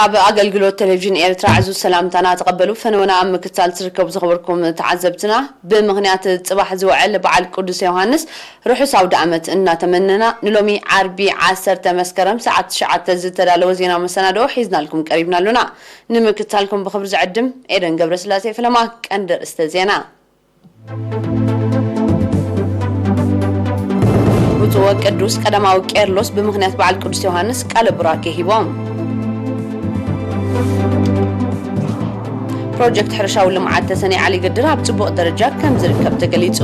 ኣብ ኣገልግሎት ቴሌቪዥን ኤርትራ ዕዙዝ ሰላምታና ተቐበሉ። ፈነወና ኣብ ምክትታል ትርከቡ ዝኸበርኩም ተዓዘብትና፣ ብምኽንያት ጽባሕ ዝውዕል በዓል ቅዱስ ዮሃንስ ርሑስ ኣውደ ዓመት እናተመነና፣ ንሎሚ ዓርቢ ዓሰርተ መስከረም ሰዓት ትሽዓተ ዝተዳለወ ዜና መሰናድኦ ሒዝናልኩም ቀሪብና ኣሉና። ንምክትታልኩም ብኽብሪ ዝዕድም ኤደን ገብረስላሴ። ፈለማ ቀንዲ ኣርእስተ ዜና። ብፁዕ ወቅዱስ ቀዳማዊ ቄርሎስ ብምኽንያት በዓል ቅዱስ ዮሃንስ ቃለ ቡራኬ ሂቦም። ፕሮጀክት ሕርሻዊ ልምዓት ተሰነይ ዓሊ ግድር ኣብ ጽቡቕ ደረጃ ከም ዝርከብ ተገሊጹ።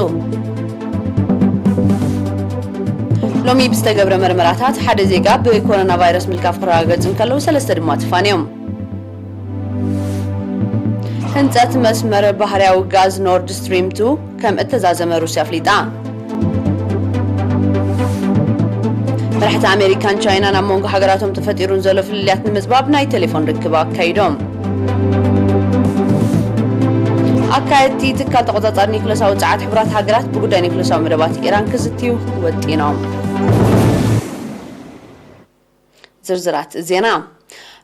ሎሚ ብዝተገብረ መርመራታት ሓደ ዜጋ ብኮሮና ቫይረስ ምልካፍ ክረጋገጽ እንከለዉ፣ ሰለስተ ድማ ተፋንዮም። ህንጸት መስመር ባህርያዊ ጋዝ ኖርድ ስትሪም ቱ ከም እተዛዘመ ሩስያ ኣፍሊጣ። መራሕቲ ኣሜሪካን ቻይናን ኣብ መንጎ ሃገራቶም ተፈጢሩን ዘሎ ፍልልያት ንምጽባብ ናይ ቴሌፎን ርክብ ኣካይዶም። ኣካየድቲ ትካል ተቖጻጻሪ ኒክለሳዊ ጸዓት ሕቡራት ሃገራት ብጉዳይ ኒክለሳዊ መደባት ኢራን ክዝትዩ ወጢኖም። ዝርዝራት ዜና።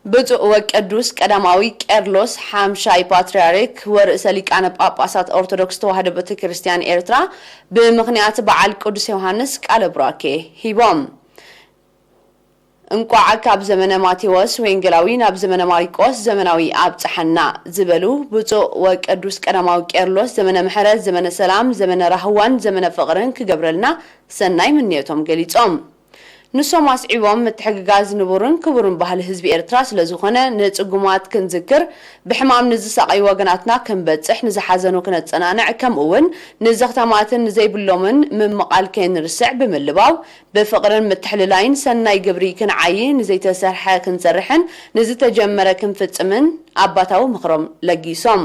ብፁዕ ወቅዱስ ቀዳማዊ ቄርሎስ ሓምሻይ ፓትርያርክ ወርእሰ ሊቃነ ጳጳሳት ኦርቶዶክስ ተዋሕዶ ቤተ ክርስቲያን ኤርትራ ብምኽንያት በዓል ቅዱስ ዮሃንስ ቃለ ቡራኬ ሂቦም። እንቋዕ ካብ ዘመነ ማቴዎስ ወንጌላዊ ናብ ዘመነ ማሪቆስ ዘመናዊ ኣብጽሐና ዝበሉ ብፁዕ ወቅዱስ ቀዳማዊ ቄርሎስ፣ ዘመነ ምሕረት፣ ዘመነ ሰላም፣ ዘመነ ራህዋን ዘመነ ፍቕርን ክገብረልና ሰናይ ምንዮቶም ገሊጾም። ንሶም ኣስዒቦም፣ ምትሕግጋዝ ንቡርን ክቡርን ባህሊ ህዝቢ ኤርትራ ስለ ዝኾነ፣ ንጽጉማት ክንዝክር፣ ብሕማም ንዝሳቐዩ ወገናትና ክንበጽሕ፣ ንዝሓዘኑ ክነጸናንዕ፣ ከምኡ እውን ንዘኽታማትን ንዘይብሎምን ምምቓል ከይንርስዕ ብምልባው፣ ብፍቕርን ምትሕልላይን ሰናይ ግብሪ ክንዓዪ፣ ንዘይተሰርሐ ክንሰርሕን ንዝተጀመረ ክንፍጽምን ኣባታዊ ምኽሮም ለጊሶም።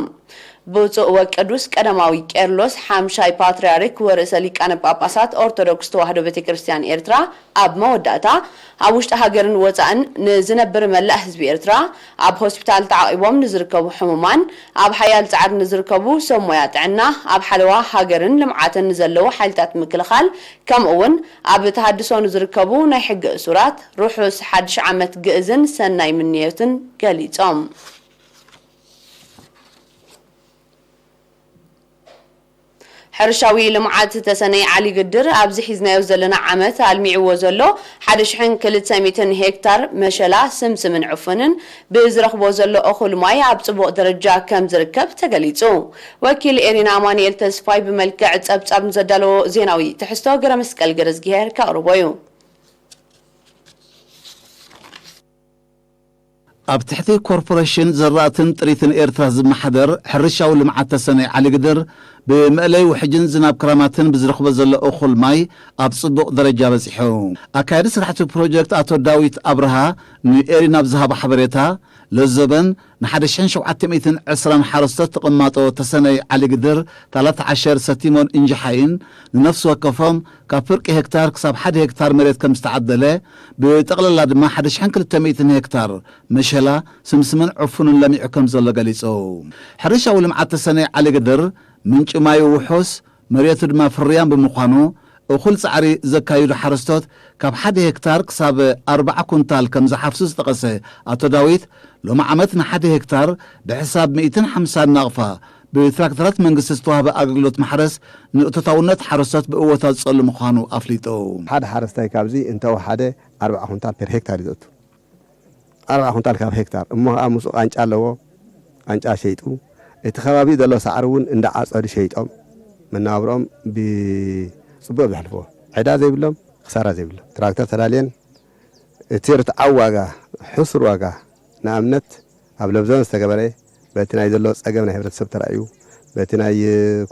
ብፁዕ ወቅዱስ ቀዳማዊ ቄርሎስ ሓምሻይ ፓትርያርክ ወርእሰ ሊቃነ ጳጳሳት ኦርቶዶክስ ተዋሕዶ ቤተ ክርስቲያን ኤርትራ ኣብ መወዳእታ፣ ኣብ ውሽጢ ሃገርን ወጻእን ንዝነብር መላእ ህዝቢ ኤርትራ፣ ኣብ ሆስፒታል ተዓቒቦም ንዝርከቡ ሕሙማን፣ ኣብ ሓያል ጻዕሪ ንዝርከቡ ሰብ ሞያ ጥዕና፣ ኣብ ሓለዋ ሃገርን ልምዓትን ንዘለዉ ሓይልታት ምክልኻል፣ ከምኡ እውን ኣብ ተሃድሶ ንዝርከቡ ናይ ሕጊ እሱራት፣ ርሑስ ሓድሽ ዓመት ግእዝን ሰናይ ምንዮትን ገሊጾም። ሕርሻዊ ልምዓት ተሰነይ ዓሊ ግድር ኣብዚ ሒዝናዮ ዘለና ዓመት ኣልሚዕዎ ዘሎ ሓደ ሽሕን ክልተ ሚእትን ሄክታር መሸላ፣ ስምስምን ዕፉንን ብዝረኽቦ ዘሎ እኹል ማይ ኣብ ጽቡቕ ደረጃ ከም ዝርከብ ተገሊጹ። ወኪል ኤሪና ኣማኑኤል ተስፋይ ብመልክዕ ጸብጻብ ንዘዳለዎ ዜናዊ ትሕዝቶ ገረመስቀል ገረዝጊሄር ከቕርቦ እዩ። ኣብ ትሕቲ ኮርፖሬሽን ዘራእትን ጥሪትን ኤርትራ ዝመሓደር ሕርሻዊ ልምዓት ተሰነይ ዓሊ ግድር፣ ብመእለይ ውሕጅን ዝናብ ክራማትን ብዝረኽቦ ዘሎ እኹል ማይ ኣብ ጽቡቕ ደረጃ በጺሑ። ኣካያዲ ስራሕቲ ፕሮጀክት ኣቶ ዳዊት ኣብርሃ ንኤሪና ኣብ ዝሃቦ ሓበሬታ፣ ለዘበን ንሓደ ሽሕን ሸውዓተ ሚእትን ዕስራን ሓረስቶት ተቐማጦ ተሰነይ ዓሊ ግድር ታላት ዓሸር ሰቲሞን እንጅሓይን ንነፍሲ ወከፎም ካብ ፍርቂ ሄክታር ክሳብ ሓደ ሄክታር መሬት ከም ዝተዓደለ፣ ብጠቕላላ ድማ ሓደ ሽሕን ክልተ ሚእትን ሄክታር መሸላ፣ ስምስምን ዕፉንን ለሚዑ ከም ዘሎ ገሊጹ። ሕርሻዊ ልምዓት ተሰነይ ዓሊ ግድር ምንጪ ማዩ ውሑስ፣ መሬቱ ድማ ፍርያም ብምዃኑ፣ እኹል ጻዕሪ ዘካይዱ ሓረስቶት ካብ ሓደ ሄክታር ክሳብ ኣርባዓ ኩንታል ከም ዝሓፍሱ ዝጠቐሰ ኣቶ ዳዊት፣ ሎሚ ዓመት ንሓደ ሄክታር ብሕሳብ ሚእትን ሓምሳን ናቕፋ ብትራክተራት መንግስቲ ዝተዋህበ ኣገልግሎት ማሕረስ ንእቶታውነት ሓረስቶት ብእወታ ዝጸሉ ምዃኑ ኣፍሊጡ። ሓደ ሓረስታይ ካብዚ እንተወሓደ ኣርባዓ ኩንታል ፐር ሄክታር እዩ ዘእቱ። ኣርባዓ ኩንታል ካብ ሄክታር። እሞ ከዓ ምስኡ ቃንጫ ኣለዎ። ቃንጫ ሸይጡ፣ እቲ ከባቢ ዘሎ ሳዕሪ እውን እንዳዓጸዱ ሸይጦም መነባብሮኦም ብጽቡቕ ዘሕልፍዎ። ዕዳ ዘይብሎም፣ ክሳራ ዘይብሎም። ትራክተር ተዳልየን እቲ ርትዓዊ ዋጋ፣ ሕሱር ዋጋ፣ ንኣብነት ኣብ ለብዘን ዝተገበረ፣ በቲ ናይ ዘሎ ጸገም ናይ ሕብረተሰብ ተራእዩ፣ በቲ ናይ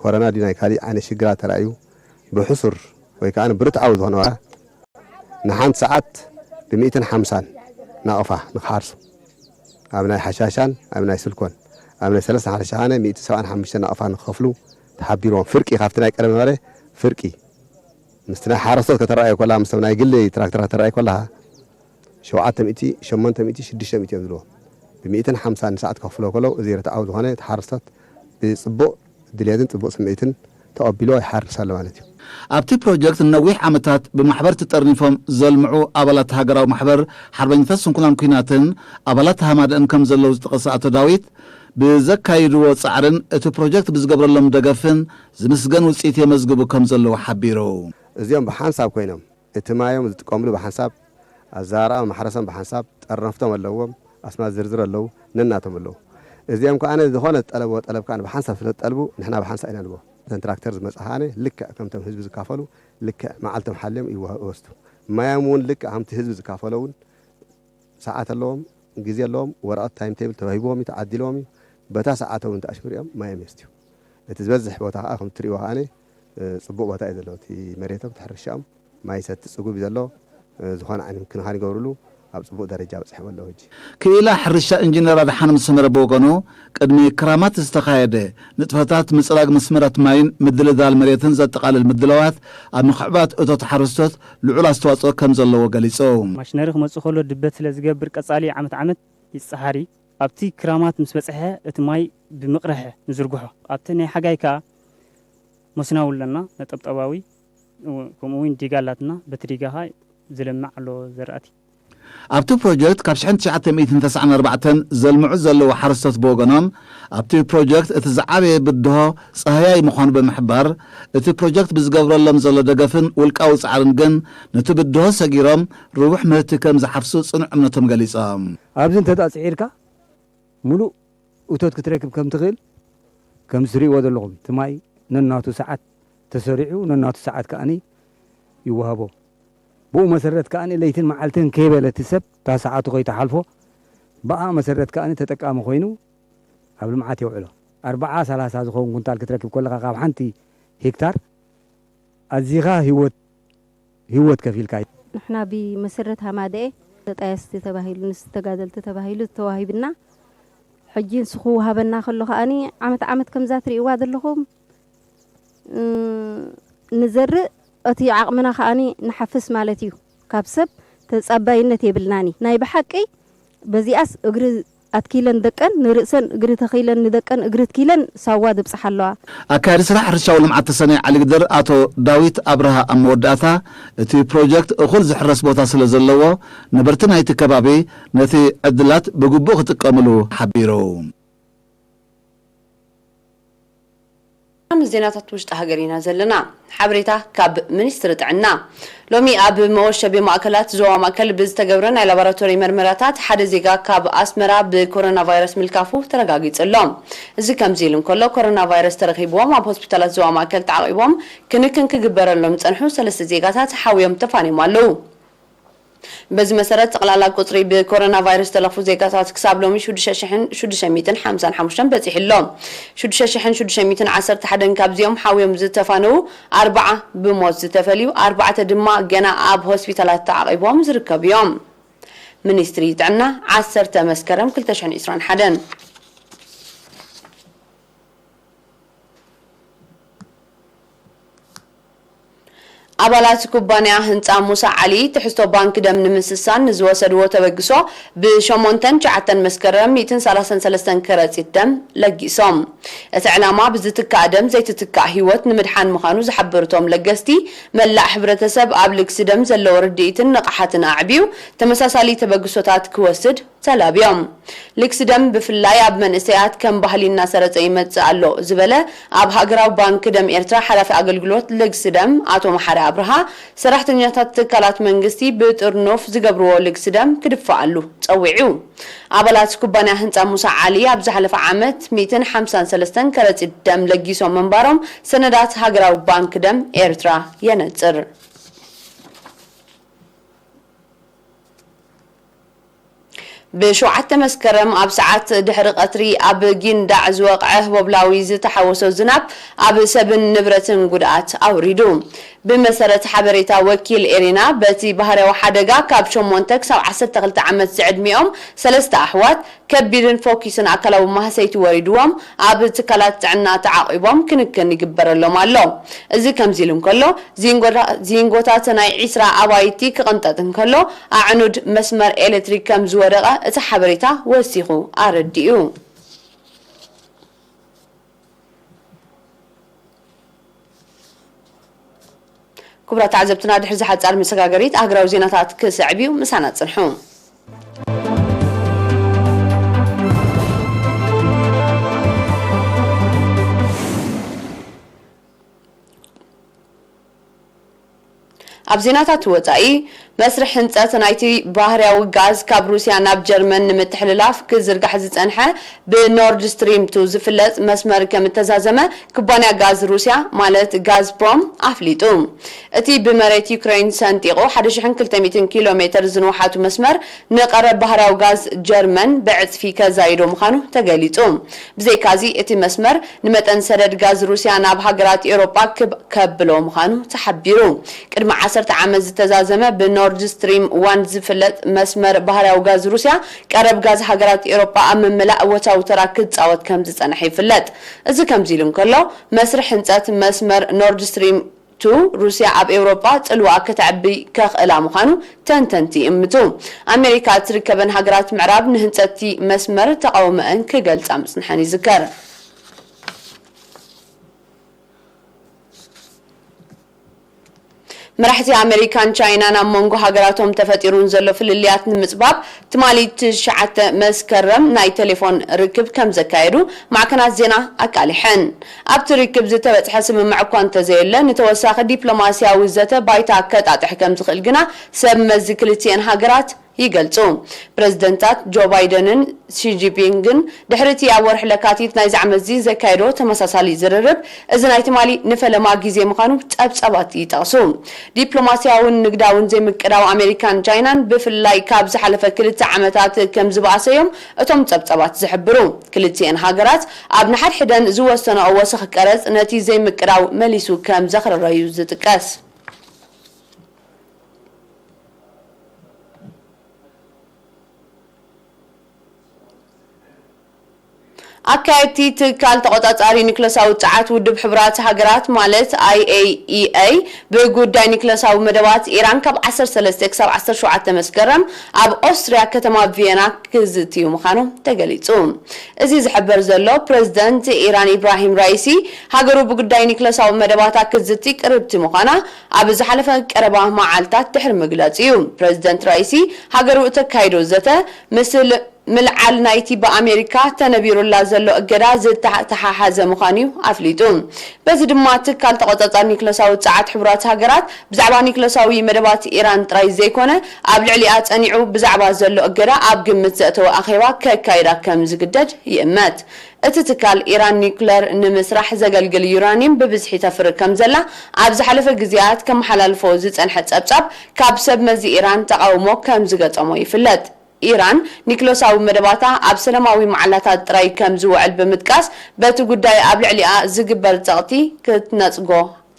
ኮረና ድዩ ናይ ካሊእ ዓይነት ሽግራት ተራእዩ፣ ብሕሱር ወይ ከዓ ብርትዓዊ ዝኾነ ዋጋ ንሓንቲ ሰዓት ብሚእትን ሓምሳን ናቕፋ ንክሓርሱ፣ ኣብ ናይ ሓሻሻን ኣብ ናይ ስልኮን፣ ኣብ ናይ ሰለስተ ሓረሻ ኸነ ሚእቲ ሰብዓን ሓሙሽተ ናቕፋ ንክኸፍሉ ተሓቢርዎም። ፍርቂ ካብቲ ናይ ቀደም ነበረ ፍርቂ ምስቲ ናይ ሓረስቶት ከተረኣዮ ከላ፣ ምስቶም ናይ ግሊ ትራክተራት ከተረኣዮ ከለኻ፣ ሸውዓተ ሚእቲ፣ ሸሞንተ ሚእቲ፣ ሽዱሽተ ሚእቲ እዮም ዝብልዎ። ብሚእትን ሓምሳን ንሰዓት ከኽፍሎ ከለዉ፣ እዚ ርትዓዊ ዝኾነ እቲ ሓረስቶት ብጽቡቕ ድልየትን ጽቡቕ ስምዒትን ተቐቢሎ ይሓርስ ኣሎ ማለት እዩ። ኣብቲ ፕሮጀክት ንነዊሕ ዓመታት ብማሕበር ተጠርኒፎም ዘልምዑ ኣባላት ሃገራዊ ማሕበር ሓርበኛታት ስንኩላን ኲናትን ኣባላት ሃማደእን ከም ዘለዉ ዝጠቐሰ ኣቶ ዳዊት፣ ብዘካይድዎ ጻዕርን እቲ ፕሮጀክት ብዝገብረሎም ደገፍን ዝምስገን ውጽኢት የመዝግቡ ከም ዘለዉ ሓቢሩ። እዚኦም ብሓንሳብ ኮይኖም፣ እቲ ማዮም ዝጥቀምሉ ብሓንሳብ፣ ኣዘራርባ ማሕረሶም ብሓንሳብ፣ ጠርነፍቶም ኣለዎም፣ ኣስማት ዝርዝር ኣለዉ፣ ነናቶም ኣለዉ። እዚኦም ከኣ ዝኾነ ዝጠለብዎ ጠለብ ከኣ ብሓንሳብ ስለ ዝጠልቡ፣ ንሕና ብሓንሳብ ኢና ንቦ። እተን ትራክተር ዝመጻ ከኣ ልክዕ ከምቶም ህዝቢ ዝካፈሉ፣ ልክዕ መዓልቶም ሓልዮም ይወ-፣ ይወስዱ። ማዮም እውን ልክዕ ከምቲ ህዝቢ ዝካፈሎ እውን ሰዓት ኣለዎም፣ ግዜ ኣለዎም፣ ወረቐት ታይም ቴብል ተዋሂብዎም እዩ፣ ተዓዲልዎም እዩ። በታ ሰዓቶም እንተኣሽምሪኦም ማዮም የስትዩ። እቲ ዝበዝሕ ቦታ ከኣ ከም እትርእይዎ ከኣ፣ እ፣ ጽቡቕ ቦታ እዩ ዘለዎ። እቲ መሬቶም፣ እቲ ሕርሻኦም ማይ ይሰቲ ጽጉብ እዩ ዘሎ። እ፣ ዝኾነ ዓይነት ምክንኻን ይገብርሉ፣ ኣብ ጽቡቕ ደረጃ በጺሖም ኣለዉ ሕጂ። ክኢላ ሕርሻ ኢንጂነር ኣድሓኖም ሰመረ ብወገኑ፣ ቅድሚ ክራማት ዝተኻየደ ንጥፈታት ምጽራግ መስመራት ማይን ምድልዳል መሬትን ዘጠቓልል ምድላዋት ኣብ ምኽዕባት እቶት ሓረስቶት ልዑል ኣስተዋጽኦ ከም ዘለዎ ገሊጹ። ማሽነሪ ክመጽእ ከሎ ድበት ስለ ዝገብር ቀጻሊ ዓመት ዓመት ይጸሃር እዩ። ኣብቲ ክራማት ምስ በጽሐ እቲ ማይ ብምቕርሐ ንዝርግሖ። ኣብቲ ናይ ሓጋይ ከኣ መስናዊ ኣለና፣ ነጠብጠባዊ፣ ከምኡ እውን ዲጋ ኣላትና። በቲ ዲጋ ከኣ ዝለምዕ ኣሎ ዘራእቲ። ኣብቲ ፕሮጀክት ካብ ሽሕን ትሽዓተ ሚእትን ተስዓን ኣርባዕተን ዘልምዑ ዘለዉ ሓረስቶት ብወገኖም፣ ኣብቲ ፕሮጀክት እቲ ዝዓበየ ብድሆ ጻህያይ ምዃኑ ብምሕባር፣ እቲ ፕሮጀክት ብዝገብረሎም ዘሎ ደገፍን ውልቃዊ ጻዕርን ግን ነቲ ብድሆ ሰጊሮም ርቡሕ ምህርቲ ከም ዝሓፍሱ ጽኑዕ እምነቶም ገሊጾም። ኣብዚ እንተ ደኣ ጽዒርካ፣ ምሉእ እቶት ክትረክብ ከም ትኽእል፣ ከም ዝትርእይዎ ዘለኹም፣ እቲ ማይ ነናቱ ሰዓት ተሰሪዑ፣ ነናቱ ሰዓት ከኣኒ ይወሃቦ። ብኡ መሰረት ከኣኒ ለይትን መዓልትን ከይበለ እቲ ሰብ እታ ሰዓቱ ከይተሓልፎ፣ ብኣ መሰረት ከኣኒ ተጠቃሚ ኮይኑ ኣብ ልምዓት የውዕሎ። ኣርብዓ፣ ሰላሳ ዝኸውን ኩንታል ክትረክብ ከለኻ ካብ ሓንቲ ሄክታር ኣዚኻ ህይወት፣ ህይወት ከፊልካ እዩ። ንሕና ብመሰረት ሃማደኤ ተጣየስቲ ተባሂሉ፣ ንስ ተጋደልቲ ተባሂሉ ተዋሂብና። ሕጂ ንሱ ክወሃበና ከሎ ከኣኒ ዓመት ዓመት ከምዛ ትርእይዋ ዘለኹም፣ እ፣ ንዘርእ፣ እቲ ዓቕምና ከኣኒ ንሓፍስ ማለት እዩ። ካብ ሰብ ተጻባይነት የብልናኒ። ናይ ብሓቂ በዚኣስ እግሪ ኣትኪለን ደቀን ንርእሰን እግሪ ተኺለን ንደቀን እግሪ ትኪለን ሳዋ ድብጽሓ ኣለዋ። ኣካያዲ ስራሕ ሕርሻዊ ልምዓት ተሰነይ ዓሊግድር ኣቶ ዳዊት ኣብርሃ ኣብ መወዳእታ፣ እቲ ፕሮጀክት እኹል ዝሕረስ ቦታ ስለ ዘለዎ፣ ነበርቲ ናይቲ ከባቢ ነቲ ዕድላት ብግቡእ ክጥቀምሉ ሓቢሩ። ኣብ ዜናታት ውሽጢ ሃገር ኢና ዘለና። ሓበሬታ ካብ ሚኒስትሪ ጥዕና። ሎሚ ኣብ መወሸቢ ማእከላት ዞባ ማእከል ብዝተገብረ ናይ ላቦራቶሪ መርመራታት ሓደ ዜጋ ካብ ኣስመራ ብኮሮና ቫይረስ ምልካፉ ተረጋጊጹ ኣሎ። እዚ ከምዚ ኢሉ እንከሎ፣ ኮሮና ቫይረስ ተረኺብዎም ኣብ ሆስፒታላት ዞባ ማእከል ተዓቒቦም ክንክን ክግበረሎም ዝጸንሑ ሰለስተ ዜጋታት ሓውዮም ተፋንዮም ኣለዉ። በዚ መሰረት፣ ጠቕላላ ቁጽሪ ብኮሮና ቫይረስ ዝተለኽፉ ዜጋታት ክሳብ ሎሚ ሽዱሽተ ሽሕን ሽዱሽተ ሚእትን ሓምሳን ሓሙሽተን በጺሑ ኣሎ። ሽዱሽተ ሽሕን ሽዱሽተ ሚእትን ዓሰርተ ሓደን ካብዚኦም ሓውዮም ዝተፋነዉ፣ ኣርባዓ ብሞት ዝተፈልዩ፣ ኣርባዕተ ድማ ገና ኣብ ሆስፒታላት ተዓቒቦም ዝርከቡ እዮም። ሚኒስትሪ ጥዕና፣ ዓሰርተ መስከረም ክልተ ሽሕን ዕስራን ሓደን። ኣባላት ኩባንያ ህንጻ ሙሳ ዓሊ፣ ትሕዝቶ ባንክ ደም ንምስሳን ንዝወሰድዎ ተበግሶ፣ ብሸሞንተን ትሽዓተን መስከረም ሚእትን ሰላሳን ሰለስተን ከረጺት ደም ለጊሶም። እቲ ዕላማ፣ ብዝትካእ ደም ዘይትትካእ ህይወት ንምድሓን ምዃኑ ዝሓበሩ እቶም ለገስቲ፣ መላእ ሕብረተሰብ ኣብ ልግሲ ደም ዘለዎ ርድኢትን ንቕሓትን ኣዕብዩ፣ ተመሳሳሊ ተበግሶታት ክወስድ ተላብዮም። ልግሲ ደም ብፍላይ ኣብ መንእሰያት ከም ባህሊ እናሰረጸ ይመጽእ ኣሎ ዝበለ ኣብ ሃገራዊ ባንክ ደም ኤርትራ ሓላፊ ኣገልግሎት ልግሲ ደም ኣቶ መሓሪ ኣብርሃ፣ ሰራሕተኛታት ትካላት መንግስቲ ብጥርኑፍ ዝገብርዎ ልግሲ ደም ክድፈኣሉ ጸዊዑ። ኣባላት ኩባንያ ህንጻ ሙሳ ዓሊ ኣብ ዝሓለፈ ዓመት ሚእትን ሓምሳን ሰለስተን ከረጺት ደም ለጊሶም ምንባሮም ሰነዳት ሃገራዊ ባንክ ደም ኤርትራ የነጽር። ብሸውዓተ መስከረም ኣብ ሰዓት ድሕሪ ቀትሪ ኣብ ጊንዳዕ ዝወቕዐ ህቦብላዊ ዝተሓወሶ ዝናብ ኣብ ሰብን ንብረትን ጉድኣት ኣውሪዱ። ብመሰረት ሓበሬታ ወኪል ኤሪና፣ በቲ ባህርያዊ ሓደጋ ካብ ሸሞንተ ክሳብ ዓሰርተ ክልተ ዓመት ዝዕድሚኦም ሰለስተ ኣሕዋት ከቢድን ፈኲስን ኣካላዊ ማህሰይቲ ወሪድዎም ኣብ ትካላት ጥዕና ተዓቒቦም ክንክን ይግበረሎም ኣሎ። እዚ ከምዚ ኢሉ እንከሎ፣ ዚንጎታ-፣ ዚንጎታት ናይ ዒስራ ኣባይቲ ክቕንጠጥ እንከሎ፣ ኣዕኑድ መስመር ኤሌክትሪክ ከም ዝወደቐ እቲ ሓበሬታ ወሲኹ ኣረዲኡ። ክቡራት ተዓዘብትና፣ ድሕሪ ዝሓጻር መሰጋገሪት ኣህግራዊ ዜናታት ክስዕብ እዩ። ምሳና ጽንሑ። ኣብ ዜናታት ወጻኢ፣ መስርሕ ህንጸት ናይቲ ባህርያዊ ጋዝ ካብ ሩስያ ናብ ጀርመን ንምትሕልላፍ ክዝርጋሕ ዝጸንሐ ብኖርድ ስትሪም ቱ ዝፍለጥ መስመር ከም እተዛዘመ ኩባንያ ጋዝ ሩስያ ማለት ጋዝፕሮም ኣፍሊጡ። እቲ ብመሬት ዩክሬን ሰንጢቑ ሓደ ሽሕን ክልተ ሚእትን ኪሎ ሜትር ዝንውሓቱ መስመር ንቐረብ ባህርያዊ ጋዝ ጀርመን ብዕጽፊ ከዛይዶ ምዃኑ ተገሊጹ። ብዘይካዚ እቲ መስመር ንመጠን ሰደድ ጋዝ ሩስያ ናብ ሃገራት ኤውሮጳ ክብ ከብሎ ምዃኑ ተሓቢሩ። ቅድሚ ዓሰርተ ዓመት ዝተዛዘመ ብኖርድ ስትሪም ዋን ዝፍለጥ መስመር ባህርያዊ ጋዝ ሩስያ ቀረብ ጋዝ ሃገራት ኤውሮጳ ኣብ ምምላእ እወታዊ ተራ ክጻወት ከም ዝጸንሐ ይፍለጥ። እዚ ከምዚ ኢሉ እንከሎ፣ መስርሕ ህንጸት መስመር ኖርድ ስትሪም ቱ ሩስያ ኣብ ኤውሮጳ ጽልዋ ከተዕቢ ከኽእላ ምዃኑ ተንተንቲ ይእምቱ። ኣሜሪካ እትርከበን ሃገራት ምዕራብ ንህንጸትቲ መስመር ተቓውሞአን ክገልጻ ምጽንሐን ይዝከር። መራሕቲ ኣሜሪካን ቻይናን ኣብ መንጎ ሃገራቶም ተፈጢሩን ዘሎ ፍልልያት ንምጽባብ ትማሊ ትሽዓተ መስከረም ናይ ቴሌፎን ርክብ ከም ዘካየዱ ማዕከናት ዜና ኣቃሊሐን። ኣብቲ ርክብ ዝተበጽሐ ስምምዕ እኳ እንተዘየለ፣ ንተወሳኺ ዲፕሎማስያዊ ዘተ ባይታ ከጣጥሕ ከም ዝኽእል ግና ሰብ መዚ ክልቲኤን ሃገራት ይገልጹ። ፕረዚደንታት ጆ ባይደንን ሺ ጂንፒንግን ድሕሪ እቲ ኣብ ወርሒ ለካቲት ናይዚ ዓመትዚ ዘካየዶ ተመሳሳሊ ዝርርብ፣ እዚ ናይ ትማሊ ንፈለማ ግዜ ምዃኑ ጸብጻባት ይጠቕሱ። ዲፕሎማስያውን ንግዳውን ዘይምቅዳው ኣሜሪካን ቻይናን፣ ብፍላይ ካብ ዝሓለፈ ክልተ ዓመታት ከም ዝበኣሰ እዮም እቶም ጸብጻባት ዝሕብሩ። ክልቲኤን ሃገራት ኣብ ንሓድሕደን ዝወሰንኦ ወሰኽ ቀረጽ ነቲ ዘይምቅዳው መሊሱ ከም ዘኽረረዩ ዝጥቀስ። ኣካየድቲ ትካል ተቖጻጻሪ ኒክለሳዊ ጸዓት ውድብ ሕቡራት ሃገራት ማለት ኣይ ኤ ኢ ኤ ብጉዳይ ኒክለሳዊ መደባት ኢራን ካብ ዓሰርተ ሰለስተ ክሳብ ዓሰርተ ሸውዓተ መስከረም ኣብ ኦስትርያ ከተማ ቪየና ክዝትዩ ምዃኖም ተገሊጹ። እዚ ዝሕበር ዘሎ ፕረዚደንት ኢራን ኢብራሂም ራይሲ ሃገሩ ብጉዳይ ኒክለሳዊ መደባታ ክዝቲ ቅርብቲ ምዃና ኣብ ዝሓለፈ ቀረባ መዓልታት ድሕሪ ምግላጹ እዩ። ፕረዚደንት ራይሲ ሃገሩ እተካይዶ ዘተ ምስል ምልዓል ናይቲ ብኣሜሪካ ተነቢሩላ ዘሎ እገዳ ዝተሓሓዘ ምዃኑ እዩ ኣፍሊጡ። በዚ ድማ ትካል ተቖጻጻሪ ኒክለሳዊ ጸዓት ሕቡራት ሃገራት ብዛዕባ ኒክለሳዊ መደባት ኢራን ጥራይ ዘይኮነ ኣብ ልዕሊኣ ጸኒዑ ብዛዕባ ዘሎ እገዳ ኣብ ግምት ዘእተወ ኣኼባ ከካይዳ ከም ዝግደድ ይእመት። እቲ ትካል ኢራን ኒክለር ንምስራሕ ዘገልግል ዩራኒየም ብብዝሒ ተፍሪ ከም ዘላ ኣብ ዝሓለፈ ግዜያት ከመሓላልፎ ዝጸንሐ ጸብጻብ ካብ ሰብ መዚ ኢራን ተቓውሞ ከም ዝገጠሞ ይፍለጥ። ኢራን ኒክለሳዊ መደባታ ኣብ ሰላማዊ መዓላታት ጥራይ ከም ዝውዕል ብምጥቃስ፣ በቲ ጉዳይ ኣብ ልዕሊኣ ዝግበር ጸቕጢ ክትነጽጎ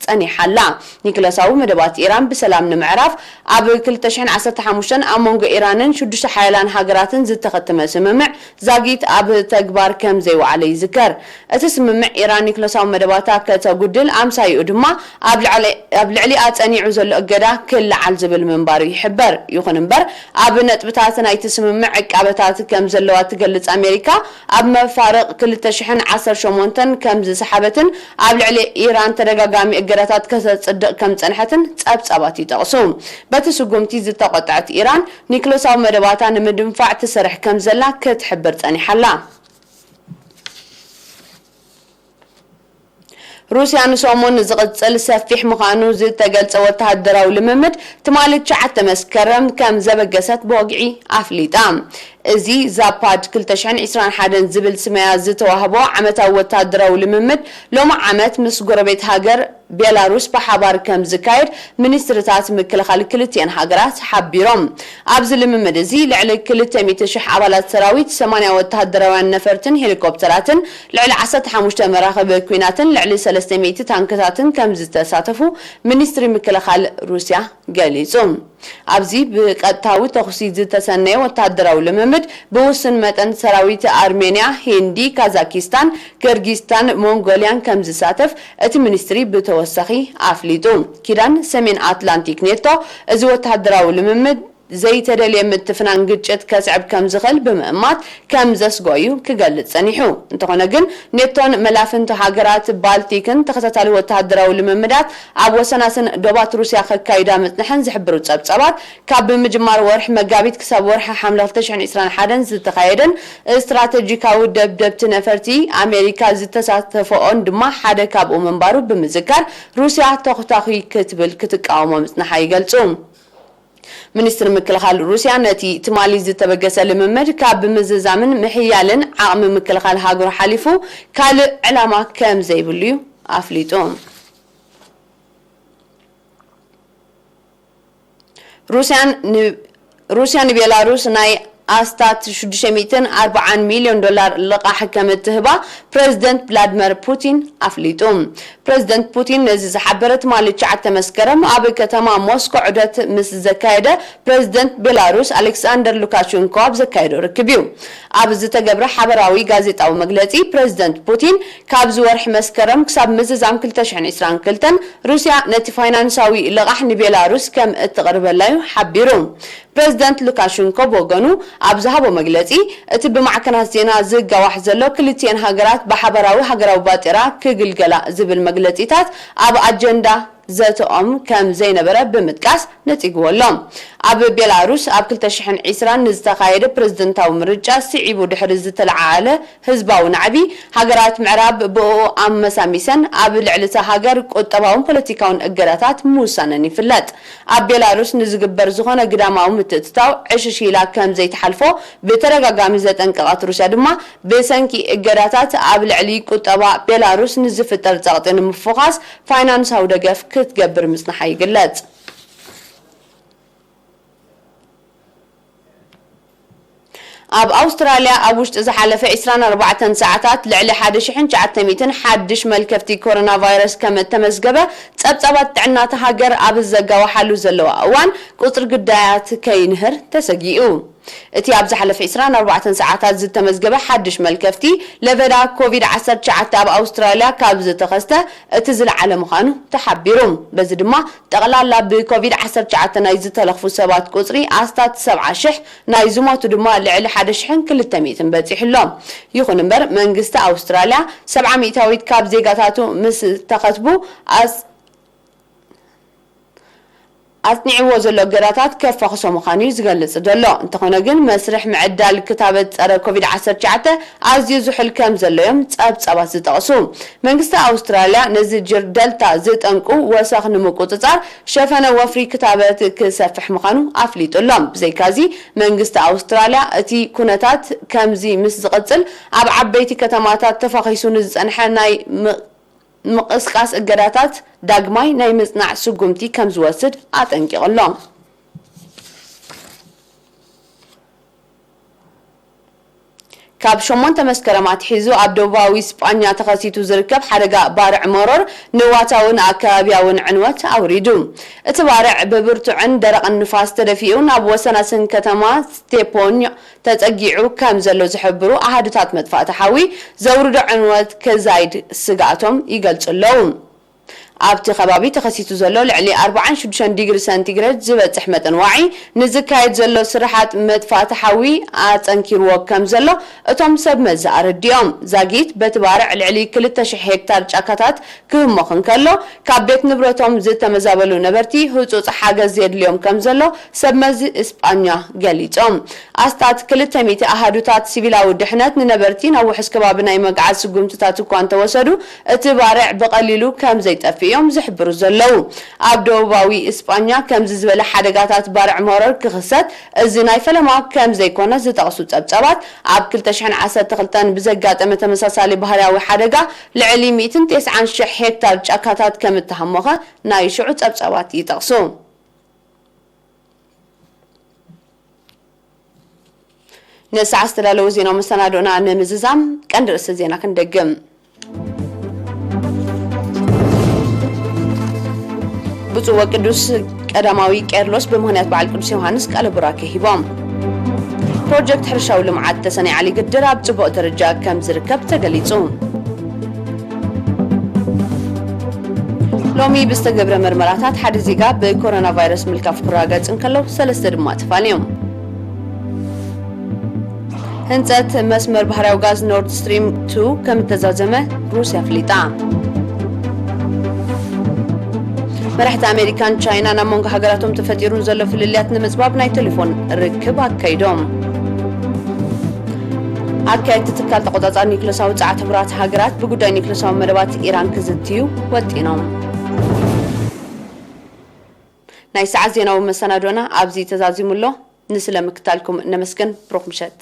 ጸኒሓ ኣላ። ኒክለሳዊ መደባት ኢራን ብሰላም ንምዕራፍ ኣብ ክልተ ሽሕን ዓሰርተ ሓሙሽተን ኣብ መንጎ ኢራንን ሽዱሽተ ሓያላን ሃገራትን ዝተኸተመ ስምምዕ ዛጊት ኣብ ተግባር ከም ዘይወዓለ ይዝከር። እቲ ስምምዕ ኢራን ኒክለሳዊ መደባታ ከተጉድል፣ ኣምሳይኡ ድማ ኣብ ልዕሊ ኣብ ልዕሊኣ ጸኒዑ ዘሎ እገዳ ክለዓል ዝብል ምንባሩ ይሕበር። ይኹን እምበር፣ ኣብ ነጥብታት ናይቲ ስምምዕ ዕቃበታት ከም ዘለዋ ትገልጽ ኣሜሪካ፣ ኣብ መፋርቕ ክልተ ሽሕን ዓሰርተ ሸሞንተን ከም ዝሰሓበትን ኣብ ልዕሊ ኢራን ተደጋጋሚ እገዳታት ከተጽድቕ ከም ጸንሐትን ጸብጻባት ይጠቕሱ። በቲ ስጉምቲ ዝተቖጥዐት ኢራን፣ ኒክለሳዊ መደባታ ንምድንፋዕ ትሰርሕ ከም ዘላ ክትሕብር ጸኒሓ ኣላ። ሩስያ ንሰሙን ዝቕጽል ሰፊሕ ምዃኑ ዝተገልጸ ወተሃደራዊ ልምምድ ትማሊ ትሽዓተ መስከረም ከም ዘበገሰት ብወግዒ ኣፍሊጣ። እዚ ዛፓድ ክልተ ሽሕን ዕስራን ሓደን ዝብል ስመያ ዝተዋህቦ ዓመታዊ ወተሃደራዊ ልምምድ ሎሚ ዓመት ምስ ጎረቤት ሃገር ቤላሩስ ብሓባር ከም ዝካየድ ሚኒስትርታት ምክልኻል ክልቲኤን ሃገራት ሓቢሮም። ኣብዚ ልምምድ እዚ ልዕሊ ክልተ ሚእቲ ሽሕ ኣባላት ሰራዊት፣ ሰማንያ ወተሃደራውያን ነፈርትን ሄሊኮፕተራትን፣ ልዕሊ ዓሰርተ ሓሙሽተ መራኽብ ኲናትን ልዕሊ ሰለስተ ሚእቲ ታንክታትን ከም ዝተሳተፉ ሚኒስትሪ ምክልኻል ሩስያ ገሊጹ። ኣብዚ ብቐጥታዊ ተኹሲ ዝተሰነየ ወተሃደራዊ ልምምድ ብውሱን መጠን ሰራዊት ኣርሜንያ፣ ሂንዲ፣ ካዛኪስታን፣ ገርጊስታን ሞንጎልያን ከም ዝሳተፍ እቲ ሚኒስትሪ ብተወሳኺ ኣፍሊጡ። ኪዳን ሰሜን ኣትላንቲክ ኔቶ እዚ ወተሃደራዊ ልምምድ ዘይተደልየ ምትፍናን ግጭት ከስዕብ ከም ዝኽእል ብምእማት ከም ዘስግኦ እዩ ክገልጽ ጸኒሑ። እንተኾነ ግን፣ ኔቶን መላፍንቱ ሃገራት ባልቲክን ተኸታታሊ ወተሃደራዊ ልምምዳት ኣብ ወሰናስን ዶባት ሩስያ ከካይዳ ምጽንሐን ዝሕብሩ ጸብጻባት፣ ካብ ምጅማር ወርሒ መጋቢት ክሳብ ወርሒ ሓምለ ክልተ ሽሕን ዕስራን ሓደን ዝተኻየደን ስትራተጂካዊ ደብደብቲ ነፈርቲ ኣሜሪካ ዝተሳተፈኦን ድማ ሓደ ካብኡ ምንባሩ ብምዝካር፣ ሩስያ ተኹታኹይ ክትብል ክትቃወሞ ምጽንሓ ይገልጹ። ሚኒስትሪ ምክልኻል ሩስያ ነቲ ትማሊ ዝተበገሰ ልምምድ ካብ ምዝዛምን ምሕያልን ዓቕሚ ምክልኻል ሃገሩ ሓሊፉ ካልእ ዕላማ ከም ዘይብሉ እዩ ኣፍሊጡ። ሩስያን ን-፣ ሩስያ ንቤላሩስ ናይ ኣስታት ሽዱሽተ ሚእትን ኣርባዓን ሚልዮን ዶላር ልቓሕ ከም እትህባ ፕረዚደንት ቭላድመር ፑቲን ኣፍሊጡ። ፕረዚደንት ፑቲን ነዚ ዝሓበረ ትማሊ ትሽዓተ መስከረም ኣብ ከተማ ሞስኮ ዑደት ምስ ዘካየደ ፕረዚደንት ቤላሩስ ኣሌክሳንደር ሉካሸንኮ ኣብ ዘካየዶ ርክብ እዩ። ኣብ ዝተገብረ ሓበራዊ ጋዜጣዊ መግለጺ፣ ፕረዚደንት ፑቲን ካብዚ ወርሒ መስከረም ክሳብ ምዝዛም ክልተ ሽሕን ዕስራን ክልተን ሩስያ ነቲ ፋይናንሳዊ ልቓሕ ንቤላሩስ ከም እትቕርበላ እዩ ሓቢሩ። ፕረዚደንት ሉካሸንኮ ብወገኑ ኣብ ዝሃቦ መግለጺ፣ እቲ ብማዕከናት ዜና ዝጋዋሕ ዘሎ ክልቲኤን ሃገራት ብሓባራዊ ሃገራዊ ባጤራ ክግልገላ ዝብል መግለጺታት ኣብ ኣጀንዳ ዘተኦም ከም ዘይነበረ ብምጥቃስ ነጺግዎ ኣሎ። ኣብ ቤላሩስ ኣብ ክልተ ሽሕን ዕስራን ንዝተኻየደ ፕረዚደንታዊ ምርጫ ስዒቡ ድሕሪ ዝተለዓዓለ ህዝባዊ ናዕቢ፣ ሃገራት ምዕራብ ብእኡ ኣመሳሚሰን ኣብ ልዕሊ እታ ሃገር ቁጠባውን ፖለቲካውን እገዳታት ምውሳነን ይፍለጥ። ኣብ ቤላሩስ ንዝግበር ዝኾነ ግዳማዊ ምትእትታው ዕሽሽ ኢላ ከም ዘይትሓልፎ ብተደጋጋሚ ዘጠንቀቐት ሩስያ ድማ፣ ብሰንኪ እገዳታት ኣብ ልዕሊ ቁጠባ ቤላሩስ ንዝፍጠር ጸቕጢ ንምፍዃስ ፋይናንሳዊ ደገፍ ክትገብር ምጽንሓ ይግለጽ። ኣብ ኣውስትራልያ ኣብ ውሽጢ ዝሓለፈ ዕስራን ኣርባዕተን ሰዓታት ልዕሊ ሓደ ሽሕን ትሽዓተ ሚእትን ሓድሽ መልከፍቲ ኮሮና ቫይረስ ከም እተመዝገበ ጸብጻባት ጥዕና እታ ሃገር ኣብ ዘጋወሓሉ ዘለዋ እዋን፣ ቁጽሪ ግዳያት ከይንህር ተሰጊኡ። እቲ ኣብ ዝሓለፈ ዕስራን ኣርባዕተን ሰዓታት ዝተመዝገበ ሓድሽ መልከፍቲ ለበዳ ኮቪድ ዓሰርተ ትሽዓተ ኣብ ኣውስትራልያ ካብ ዝተኸስተ እቲ ዝለዓለ ምዃኑ ተሓቢሩ። በዚ ድማ፣ ጠቕላላ ብኮቪድ ዓሰርተ ትሽዓተ ናይ ዝተለኽፉ ሰባት ቁጽሪ ኣስታት ሰብዓ ሽሕ፣ ናይ ዝሞቱ ድማ ልዕሊ ሓደ ሽሕን ክልተ ሚእትን በጺሑ ኣሎ። ይኹን እምበር፣ መንግስቲ ኣውስትራልያ ሰብዓ ሚእታዊት ካብ ዜጋታቱ ምስ ተኸትቡ ኣስ-፣ ኣጽኒዕዎ ዘሎ እገዳታት ከፋኽሶ ምዃኑ እዩ ዝገልጽ ዘሎ። እንተኾነ ግን፣ መስርሕ ምዕዳል ክታበት ጸረ ኮቪድ ዓሰርተ ትሽዓተ ኣዝዩ ዝሑል ከም ዘሎ እዮም ጸብጻባት ዝጠቕሱ። መንግስቲ ኣውስትራልያ ነዚ ጅር ደልታ ዝጠንቁ ወሰኽ ንምቁጽጻር ሸፈነ ወፍሪ ክታበት ክሰፍሕ ምዃኑ ኣፍሊጡ ኣሎ። ብዘይካዚ፣ መንግስቲ ኣውስትራልያ እቲ ኩነታት ከምዚ ምስ ዝቕጽል፣ ኣብ ዓበይቲ ከተማታት ተፋኺሱ ንዝጸንሐ ናይ ም-፣ ምቕስቃስ እገዳታት ዳግማይ ናይ ምጽናዕ ስጉምቲ ከም ዝወስድ ኣጠንቂቑ ኣሎ። ካብ ሸሞንተ መስከረም ኣትሒዙ ኣብ ደቡባዊ ስጳኛ ተኸሲቱ ዝርከብ ሓደጋ ባርዕ መሮር ንዋታውን ኣከባቢያውን ዕንወት ኣውሪዱ። እቲ ባርዕ ብብርቱዕን ደረቕን ንፋስ ተደፊኡ ናብ ወሰናስን ከተማ ስቴፖንዮ ተጸጊዑ ከም ዘሎ ዝሕብሩ ኣሃዱታት መጥፋእቲ ሓዊ፣ ዘውርዶ ዕንወት ከዛይድ ስግኣቶም ይገልጹ ኣለዉ። ኣብቲ ከባቢ ተኸሲቱ ዘሎ ልዕሊ ኣርባዓን ሽዱሽተን ዲግሪ ሰንቲግሬድ ዝበጽሕ መጠን ዋዒ፣ ንዝካየድ ዘሎ ስራሓት መጥፋእቲ ሓዊ ኣጸንኪርዎ ከም ዘሎ እቶም ሰብ መዚ ኣረዲኦም። ዛጊት በቲ ባርዕ ልዕሊ ክልተ ሽሕ ሄክታር ጫካታት ክህሞኽ እንከሎ፣ ካብ ቤት ንብረቶም ዝተመዛበሉ ነበርቲ ህጹጽ ሓገዝ የድልዮም ከም ዘሎ ሰብ መዚ እስጳኛ ገሊጾም። ኣስታት ክልተ ሚእቲ ኣሃዱታት ሲቪላዊ ድሕነት ንነበርቲ ናብ ውሑስ ከባቢ ናይ መግዓዝ ስጉምትታት እኳ እንተወሰዱ፣ እቲ ባርዕ ብቐሊሉ ከም ዘይጠፍእ እዮም ዝሕብሩ ዘለዉ። ኣብ ደቡባዊ እስጳኛ ከምዚ ዝበለ ሓደጋታት ባርዕ መሮር ክኽሰት እዚ ናይ ፈለማ ከም ዘይኮነ ዝጠቕሱ ጸብጻባት፣ ኣብ ክልተ ሽሕን ዓሰርተ ክልተን ብዘጋጠመ ተመሳሳሊ ባህርያዊ ሓደጋ ልዕሊ ሚእትን ተስዓን ሽሕ ሄክታር ጫካታት ከም እተሃሞኸ ናይ ሽዑ ጸብጻባት ይጠቕሱ። ንሰዓት ዝተዳለዉ ዜናዊ መሰናዶና ንምዝዛም ቀንዲ ርእሲ ዜና ክንደግም። ብፁዕ ወቅዱስ ቀዳማዊ ቄርሎስ ብምኽንያት በዓል ቅዱስ ዮሃንስ ቃለ ቡራኬ ሂቦም። ፕሮጀክት ሕርሻዊ ልምዓት ተሰነይ ዓሊ ግድር ኣብ ጽቡቕ ደረጃ ከም ዝርከብ ተገሊጹ። ሎሚ ብዝተገብረ መርመራታት ሓደ ዜጋ ብኮሮና ቫይረስ ምልካፍ ክረጋገጽ እንከሎ፣ ሰለስተ ድማ ተፋልዮም። ህንጸት መስመር ባህርያዊ ጋዝ ኖርድ ስትሪም ቱ ከም እተዛዘመ ሩስያ ኣፍሊጣ። መራሕቲ ኣሜሪካን ቻይናን ኣብ መንጎ ሃገራቶም ተፈጢሩ ንዘሎ ፍልልያት ንምጽባብ ናይ ቴሌፎን ርክብ ኣካይዶም። ኣካየድቲ ትካል ተቖጻጻሪ ኒክለሳዊ ጸዓት ሕቡራት ሃገራት ብጉዳይ ኒክለሳዊ መደባት ኢራን ክዝትዩ ወጢኖም። ናይ ሰዓት ዜናዊ መሰናዶና ኣብዚ ተዛዚሙ ኣሎ። ንስለ ምክታልኩም ነመስግን። ብሩኽ ምሸት።